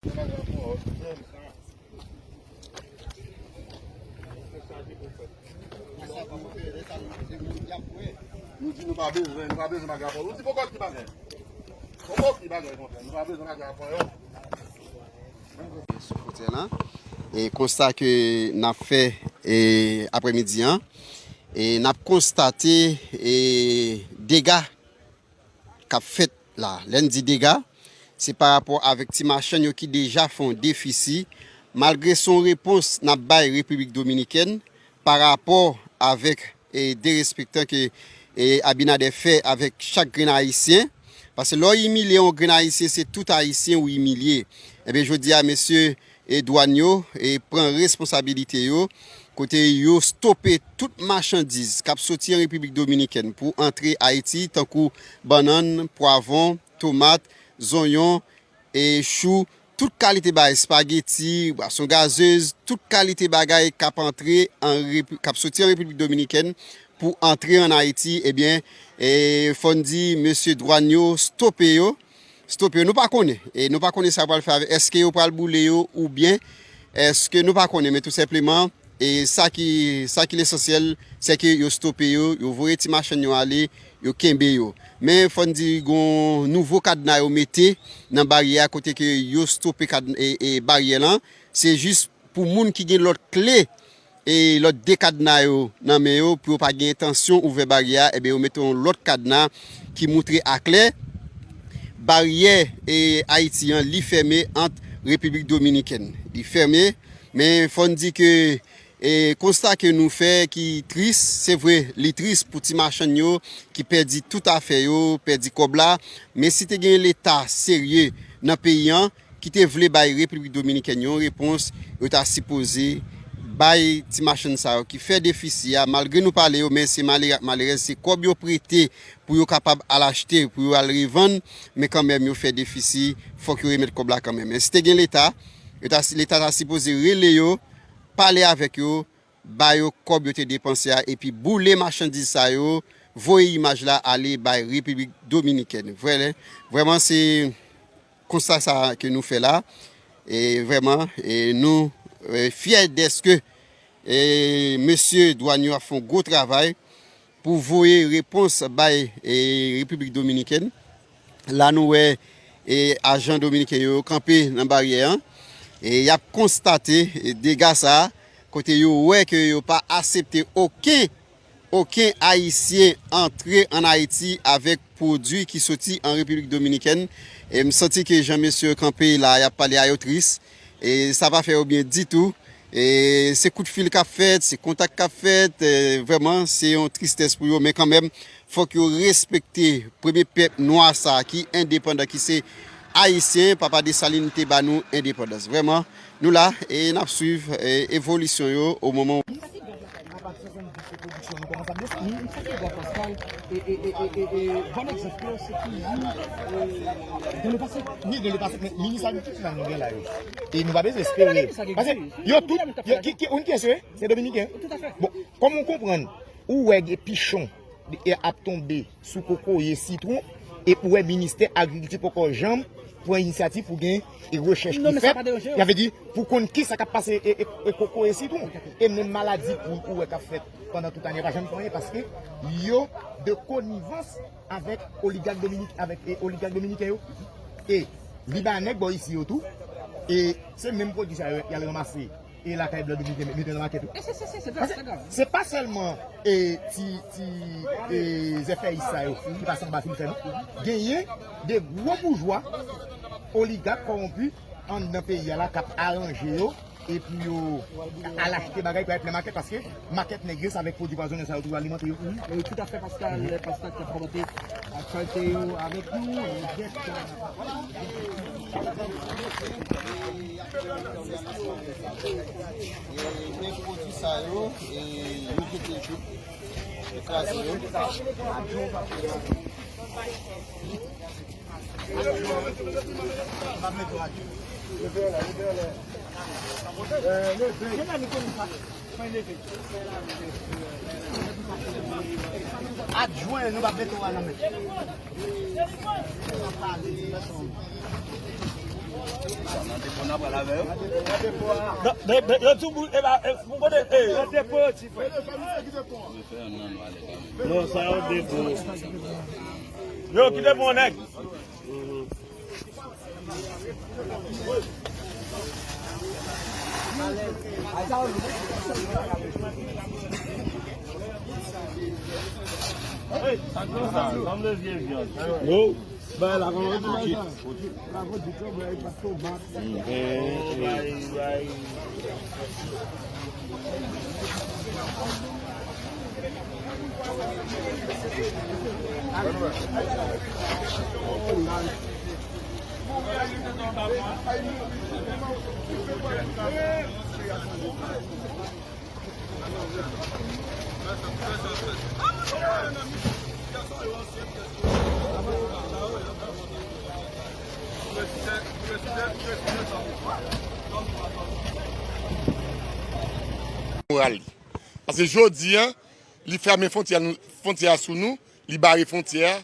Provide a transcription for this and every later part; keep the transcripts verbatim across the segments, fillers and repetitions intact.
Nou di nou pa bezwen, nou pa bezwen bagay apre. Nou di poko ki bagay. Poko ki bagay konsa, nou pa bezwen bagay apre yo. Sou fwontyè lan. E konsta ke n ap fè, e, aprèmidi an, e n ap konstate, e, dega k ap fèt la. Lè n di dega, se pa rapò avèk ti machann yo ki deja fè yon defisi, malgre se yon repons n ap bay Repiblik Dominikèn pa rapò avèk, e, derespektan ke, e, Abinader fè avèk chak grenn Ayisyen. Paske lè w imilye yon grenn Ayisyen, se tout Ayisyen ou imilye. Ebyen, jodi a, mesye e dwàn yo, e pran responsabilite yo, kote yo stope tout machandiz k ap soti an Repiblik Dominikèn pou antre Ayiti, tankou bannann, pwavwon, tomat, zonyon, e chou, tout kalite bagay, espageti, bwason gazez, tout kalite bagay k ap antre an Repi-, k ap soti an Repiblik Dominikèn pou antre an Ayiti, ebyen, e fò n di, mesye dwàn yo stope yo. Stope yo. Nou pa konnen. E nou pa konnen sa yo pral fè avèk. Èske yo pral boule yo oubyen èske nou pa konnen, men tou senpleman, e sa ki, sa ki lesansyèl, se ke yo stope yo, yo voye ti machann yo ale, yo kenbe yo. Men fò n di gon nouvo kadna yo mete nan baryè a kote ke yo stope kad-, e, e baryè lan. Se jis pou moun ki gen lòt kle e lòt de kadna yo nan men yo, pou yo pa gen entansyon ouvè baryè a, ebyen, yo mete yon lòt kadna ki moutre aklè baryè, e, Ayiti an, li fèmen ant Repiblik Dominikèn. Li fèmen, men fò n di ke, e, konsta ke nou fè ki tris, se vre, li tris pou ti machann yo ki pèdi tout afè yo, pèdi kòb la, men si te gen Leta serye nan peyi an, ki te vle bay Repiblik Dominikèn yon repons, yo ta sipoze bay ti machann sa yo ki fè defisi a, malgre nou pale yo, men se malere ak malerèz, se kòb yo prete pou yo kapab al achte, pou yo al revann, men kanmenm yo fè defisi, fòk yo remèt kòb la kanmenm. Men si te gen Leta, yo ta, Leta ta sipoze rele yo, pale avèk yo, ba yo kòb yo te depanse a, epi boule machandiz sa yo, voye imaj la ale bay Repiblik Dominikèn. Vrè-, vrèman, se konsta sa ke nou fè la. E vrèman, e nou, e, fyè dèske, e, mesye dwàn yo ap fè yon gwo travay pou voye repons bay, e, Repiblik Dominikèn. La nou wè, e, ajan dominiken yo kanpe nan baryè an. E y ap konstate, e, dega sa a, kote yo wè ke yo pa aksepte okenn, okenn Ayisyen antre ann Ayiti avèk pwodui ki soti an Repiblik Dominikèn. E m santi ke jan mesye yo kanpe la, y ap pale a yo tris. E sa pa fè yo byen ditou. E se kout fil k ap fèt, se kontak k ap fèt. E vrèman, se yon tristès pou yo. Men kanmenm, fòk yo respekte premye pèp nwa sa a ki endepandan, ki se Ayisyen. Papa Desalin te ba nou endepandans. Vrèman, nou la e n ap swiv, e, evolisyon yo o moman. Bon ègzanp yo, se toujou, e, dans le passé. Wi, dans le passé, men minis agrikilti la nou gen la yo. E nou pa bezwen espere. Paske yo tout, yo, ki, ki, ou ki espere? Se dominiken. Bon, kòm ou konprann, ou wè gen pichon e ap tonbe sou kokoye sitwon, e ou wè ministè agrikilti poko janm pran inisyativ pou gen e rechèch ki fèt, sa vle di pou konn kisa k ap pase e, e, e kokoye sitwon. E menm maladi pou ou wè k ap fèt pandan tout ane pa janm fè anyen paske yo de konivans avèk oligak dominik, avèk e, oligak dominiken yo. E libanè k bò isi yo tou, e se menm pwodui sa yo y al ranmase e lakay blan dominiken mete nan makèt yo. E se, se, se, se grav, se grav. Se pa sèlman e ti, ti e zèfèyis sa yo ki pase anba fil fè non. Genyen de gwo boujwa, oligak kòwonpi anndan peyi a la k ap aranje yo e pou yo al achte bagay pou al plen makèt paske makèt nèg yo se avèk pwodui pwazonè sa yo toujou alimante yo. Wi, toutafè, Pascal, Pascal k ap kòmante aktyalite yo avèk nou. E men pwodui sa yo, e yo kite yo kraze yo. Adjwen, nou pa mete w a nan men. Nan, nan depo n ap pral avè yo. Nan, nan, nan, nan tout bout, e la, e, pou kote, e. Nan depo yo, ti frè. Non, sa yo depo. Yo, kite pou yon nèg. Yo. Bay la kòman di bay sa. La kòman di kòman bay pa tomat. Bay, bay. Moral li. Paske jodi a, li fèmen fwontyè nou, fwontyè a sou nou, li bare fwontyè a.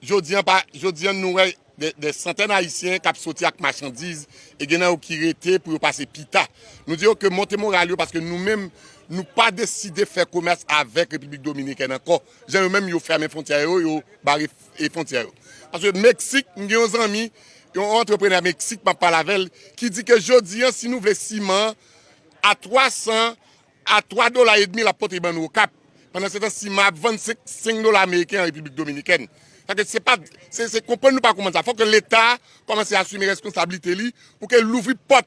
Jodi a, pa, jodi a, nou wè de, de santèn Ayisyen k ap soti ak machandiz, e gen nan yo ki rete pou yo pase pita. Nou di yo ke monte moral yo, paske nou menm, nou pa deside fè komès avèk Repiblik Dominikèn ankò. Jan yo menm, yo fèmen fwontyè yo, yo bare, e, fwontyè yo. Paske Meksik, m gen yon zanmi, yon antreprenè Meksik, m ap pale avè l, ki di ke jodi a, si nou vle siman a twa san, a twa dola edmi l ap pote ban nou Okap. Pandan se tan, siman ap vann senk, senk dola ameriken an Repiblik Dominikèn. Sa ke se pa, se, se konprann nou pa konprann sa. Fòk ke Leta kòmanse asime responsablite li pou ke l louvri pòt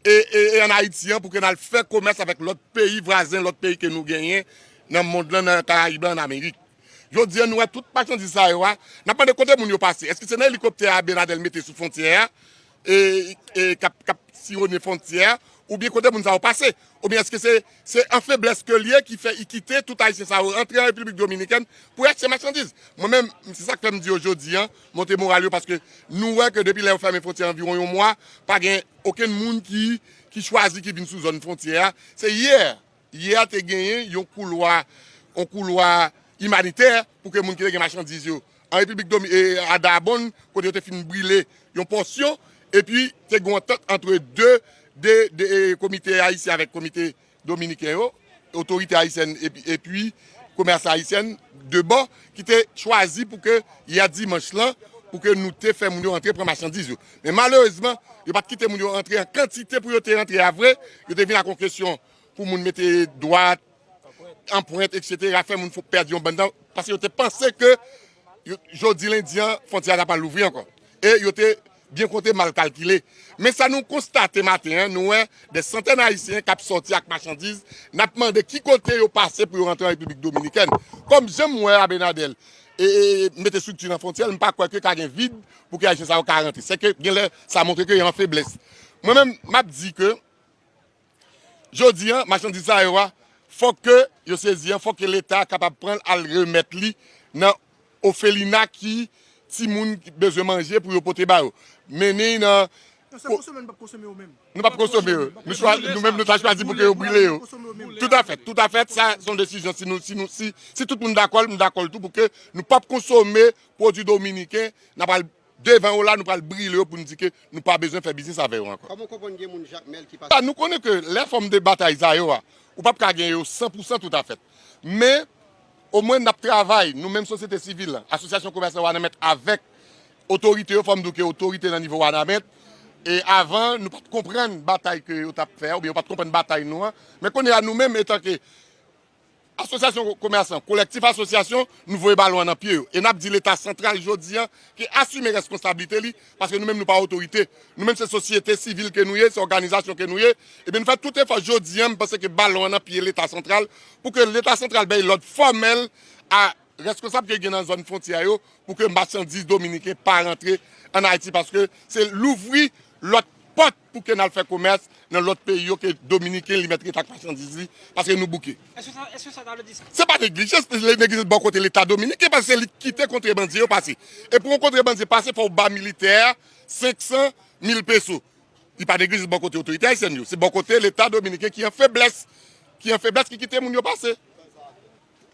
e, e, e ann Ayiti an, pou ke n al fè komès avèk lòt peyi vwazen, lòt peyi ke nou genyen nan mond lan, nan Karayib la, ann Amerik. Jodi a, nou wè tout machandiz sa yo a, n ap mande kote moun yo pase. Èske se nan elikoptè Abinader mete sou fwontyè a, e, e, k ap, k ap siwonnen fwontyè a, oubyen kote moun sa yo pase? Oubyen èske se, se an feblès ke l ye ki fè y kite tout Ayisyen sa yo rantre an Repiblik Dominikèn pou y achte machandiz? Mwen menm, se sa k fè m di yo jodi a, monte moral yo, paske nou wè ke depi lè yo fèmen fwontyè a anviwon yon mwa, pa gen okenn moun ki, ki chwazi ki vin sou zòn fwontyè a. Se yè, yè te genyen yon koulwa, yon koulwa imanitè pou ke moun ki te gen machandiz yo an Repiblik Domi-, e, a Dabon, kote yo te fin brile yon pòsyon, epi te gen yon antant antre de, de, de, e, komite ayisyen avèk komite dominiken yo, otorite ayisyèn epi, epi komès ayisyèn de bò, ki te chwazi pou ke yè dimanch lan, pou ke nou te fè moun yo antre pran machandiz yo. Men malerezman, yo pa t kite moun yo antre an kantite pou yo te antre a vre, yo te vin ak yon kesyon pou moun mete dwat, anprent, etsetera, fè moun fo-, pèdi yon bann tan, paske yo te panse ke yo, jodi lendi an, fwontyè a ta pral louvri ankò. E yo te byen konte, mal kalkile. Men sa nou konstate maten an, nou wè de santèn Ayisyen k ap sòti ak machandiz, n ap mande ki kote yo pase pou yo rantre an Repiblik Dominikèn. Kòm jan m wè Abinader, e, e, mete estrikti nan fwontyè, m pa kwè ke ka gen vid pou ke Ayisyen sa yo ka rantre. Se ke gen lè sa montre ke y an feblès. Mwen menm, m ap di ke jodi a, machandiz sa yo a, fòk ke yo sezi an, fòk ke Leta kapab pran l al remèt li nan ofelina ki timoun ki bezwen manje pou yo pote ba yo. Mennen nan. Non, se konsome, nou p ap konsome yo menm. Nou p ap konsome yo. Nou chwa-, nou menm, nou ta chwazi pou ke yo brile yo. Toutafèt, toutafèt, sa se yon desizyon. Si nou, si nou, si, si tout moun dakò l, m dakò l tou pou ke nou p ap konsome pwodui dominiken, n ap al devan yo la, nou pral brile yo pou n di ke nou pa bezwen fè biznis avè yo ankò. Kòman w konprann gen moun Jakmèl ki pase? Sa, nou konnen ke lè fòm de batay sa yo a, ou p ap ka gen yo san pou san toutafèt. Men, omwen n ap travay, nou menm sosyete sivil la, asosyasyon komèsan Wanament avèk otorite yo, fò m di w ke otorite nan nivo Wanament, e avan, nou pa t konprann batay ke yo t ap fè a, oubyen yo pa t konprann batay nou an. Men kounye a, nou menm, etanke asosyasyon komèsan, kolektif asosyasyon, nou voye balon an nan pye yo. E n ap di Leta santral jodi a ke asime reskonsablite li, paske nou menm nou pa otorite. Nou menm se sosyete sivil ke nou ye, se òganizasyon ke nou ye. Ebyen nou fè tout efò jodi a, m panse ke balon an nan pye Leta santral, pou ke Leta santral bay lòd fòmèl a reskonsab ke gen nan zòn fwontyè yo, pou ke machandiz dominiken pa rantre ann Ayiti, paske se louvri lòt pòt pou ke n al fè komès nan lòt peyi yo ke dominiken li mèt ret ak machandiz li, paske nou bouke. Èske sa, èske sa ta vle di sa? Se pa neglijans, se neglijans bò kote Leta dominiken, paske se li ki kite kontrebandye yo pase. E pou yon kontrebandye pase, fò w ba militè a senk san mil peso. Li pa neglijans bò kote otorite ayisyèn yo. Se bò kote Leta dominiken ki an feblès, ki an feblès, ki kite moun yo pase.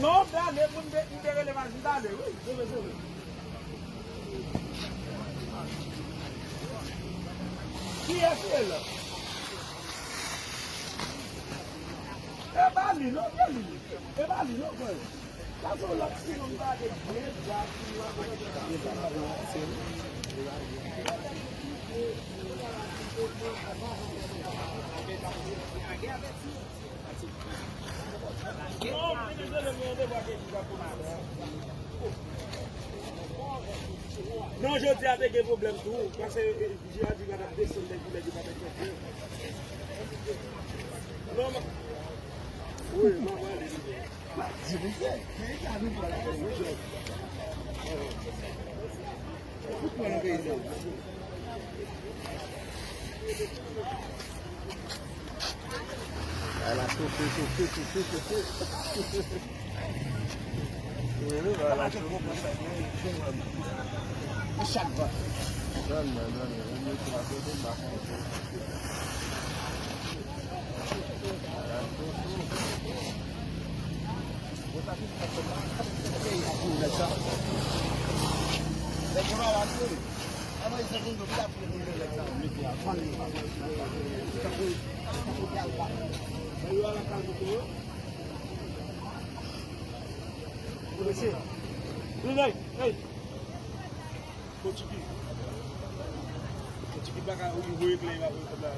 Non, m t ale pou m te, m te rele m al, m t ale, wi. Sove, sove. Kiyès ki ye la? E pa li, non, se li. E pa li, non, frè. Sa se yon lòt sirop m gade byen, dja. Non, jodi a te gen pwoblèm tou, paske, eh, J A di pa t ap desann nèg pou nèg yo pa t enkyete. Non, ma-, wi, non, mwen ale. Ala chofe, chofe, chofe, chofe. Wi, wi, ala chofe. Done mwen, done mwen. Mwen mete akote m pa konn. Mesye. Hey, hey. Pòtigi. Pòtigi pa ka voye klè, pa voye kòb la.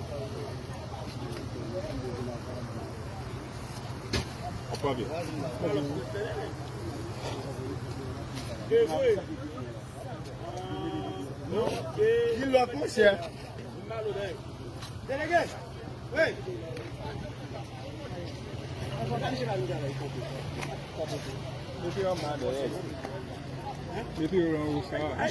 Ap frape. Ki lòt, monchè? Delege! Wi! Mete yo anba dèyè. Mete yo anwo sa. An.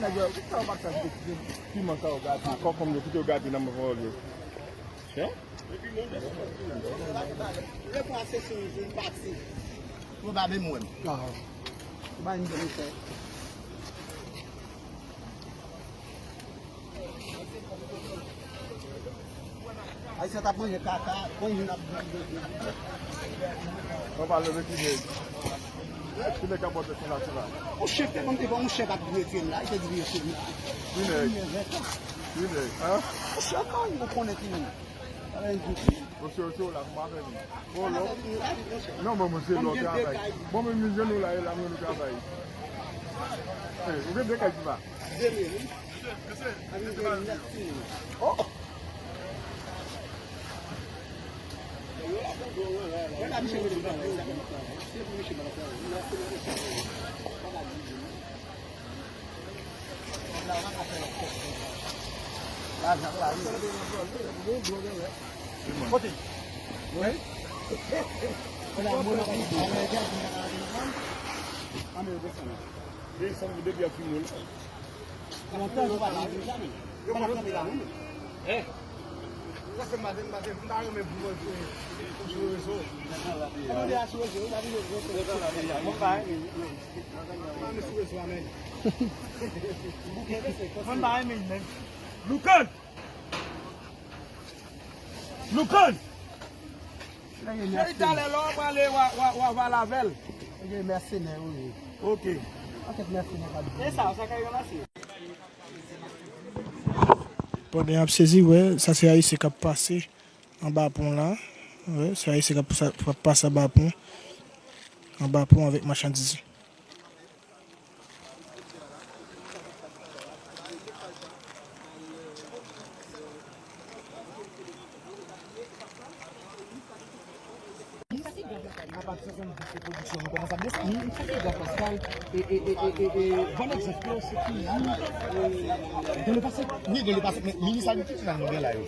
Nèg yo, ki sa yo pa fè piman sa yo gate, kòkòm yo, kite yo gate nan vòl yo. Hein? Repon a se sou yon pati. Yo pa menm wè m. Ah. Yo pa menm wè m, fè. Ayisyen t ap manje kaka, manje n ap. Mwen pale de ki nèg. Ki nèg k ap bò tèt sou la, sou la. Yon chèf te ban m, te ban m yon chèf ak dwe fye m la, li te di li fye m la. Ki nèg? Ki nèg? Hein? Yon chèf la, ou konnen ki moun. Ala yon goup. Mwen se, se la, kòman fè vin? Bon, lò. Non, mwen, mwen se lò travay. Bon, men mizye nou la, e la, mwen nou travay. Eh, ou gen de kay ki va? De mil. Kote? Wi. Ann desann. Desann pou depi ap fini la. Lontan nou pa la, wi. Yo pa kanpe la, wi. Eh. Sa fè m pa, m pa, m pa renmen pou mwen sou, sou rezo. Mwen pa renmen, mwen pa renmen menm. Loukan! Loukan! Cheri, talè lè w prale, w a, w a, w a pale avè l. Nèg mèsenè, wi. Ok. Pakèt mèsenè k ap vini. E sa, sa ka ranmase. Pandan y ap sezi, wè, sa se Ayisyen k ap pase anba pon la. Wè, se Ayisyen k ap sa, k ap pase anba pon. Anba pon avèk machandiz. Apati swasanndis se pwodiksyon nou kòmanse ap desann. Sa ki grav, Pascal, e, e, e, e, e, e, bon egzanp yo, se toujou, e, dans le passé. Wi, dans le passé, men minis agrikilti sa nou gen la yo.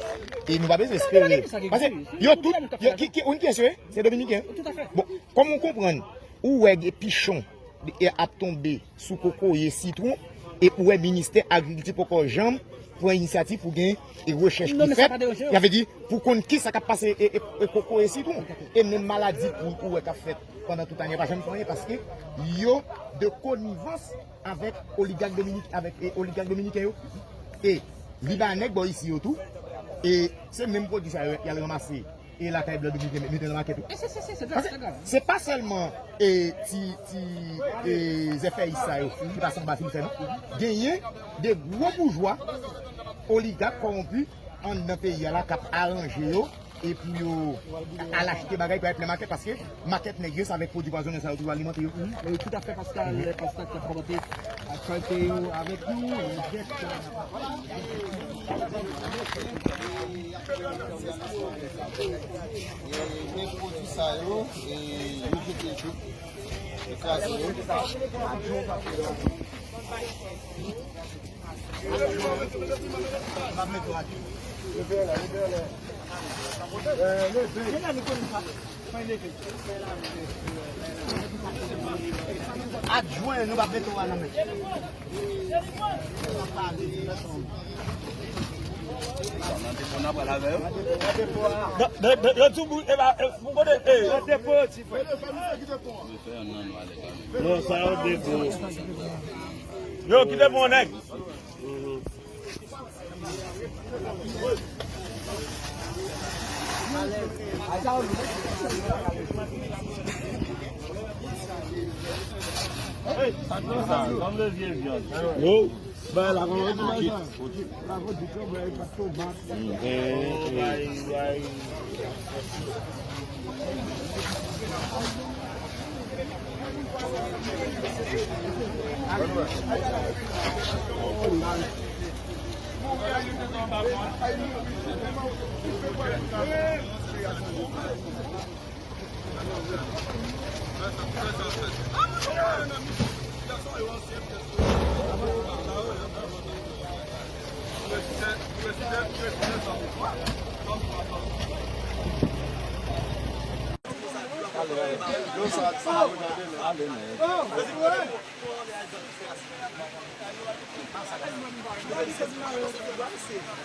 E nou pa bezwen espere. Paske yo tout, yo, ki, ki, ou ki eseye, se Dominiken. Bon, kòm ou konprann, ou wè gen pichon e ap tonbe sou kokoye, sitwon, e ou wè ministè agrikilti poko janm pran inisyativ pou gen e rechèch ki fèt. Sa vle di, pou konn kisa k ap pase e, e, e kokoye, sitwon. E menm maladi pou ou wè k ap fèt pandan tout ane, pa janm fè anyen, paske yo de konivans avèk oligak dominik, avèk, e, oligak dominiken yo. E Libanè k bò isi yo tou. E se menm pwodui sa yo y al ranmase e lakay blan dominiken mete nan makèt ou. E se, se, se, se grav, se grav. Se pa sèlman, e, ti, ti, e, zèfèyis sa yo ki pase anba fil fè non. Genyen de gwo boujwa, oligak kòwonpi anndan peyi a la k ap aranje yo e pou yo al achte bagay pou al plen makèt, paske makèt nèg yo, se avèk pwodui pwazonnen sa yo toujou alimante yo. Wi, tout à fait, Pascal, Pascal ki ap kòmante aktyalite yo avèk nou, dirèk. E, men pwodui sa yo, e, yo jete yo, yo kraze yo. Adjwen, nou p ap mete w a nan men. Nan depo n ap pral avè yo. Nan, nan, nan, yo tou bout, e pa, e, pou kote, e. Nan depo yo di, frè. Non, sa yo depo. Yo, kite pou yon nèg. Yo. Bay la, kòman di sa? La, pou di ke bay pa tomat.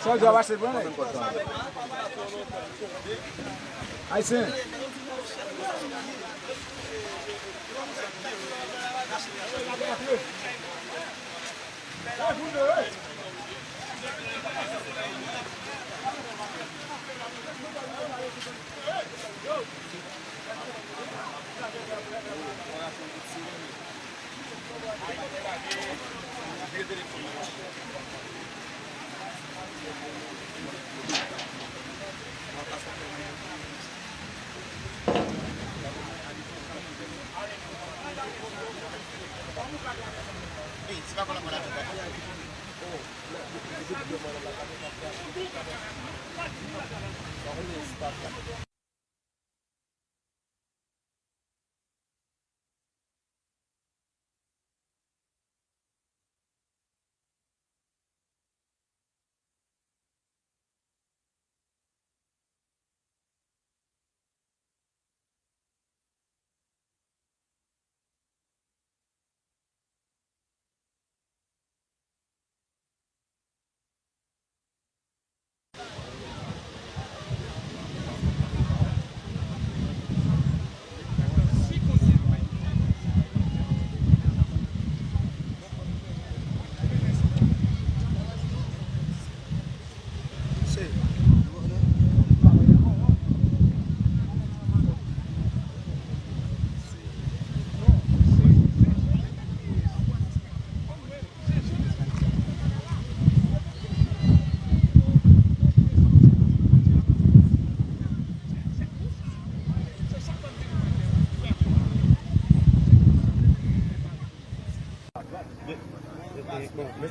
Sa w di w ap achte l pou mwen? Ayisyen.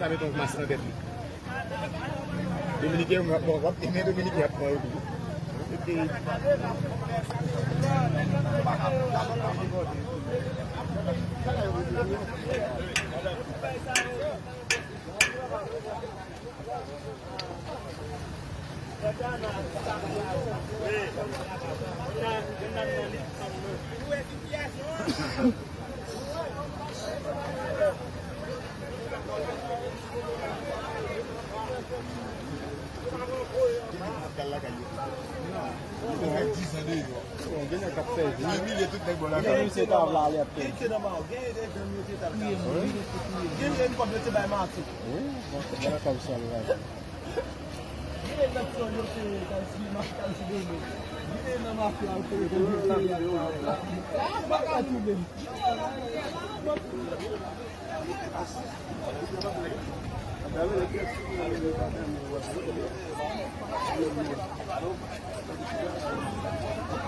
Met yon mas nan tèt li. Dominiken, bon, w ap gen Dominiken ap pran yo tou. Epi, Sa fè dis an deyò. Gen nèg k ap fè vi. Wi, milye tout nèg bò lakay. Gen misye ta vle ale ap fè vi. Gen nèg kòb yo te bay Martine. Wi, bon, se bò lakay sa l la. Gen nèg nan Florida yo te Kalsi, Kalsi Dolo. Gen nèg nan mafya yo te Kalsi Dolo. Yo pa ka touve m.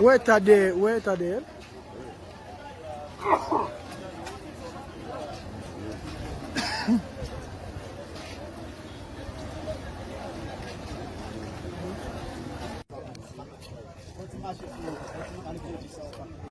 Wè ta de, wè ta de.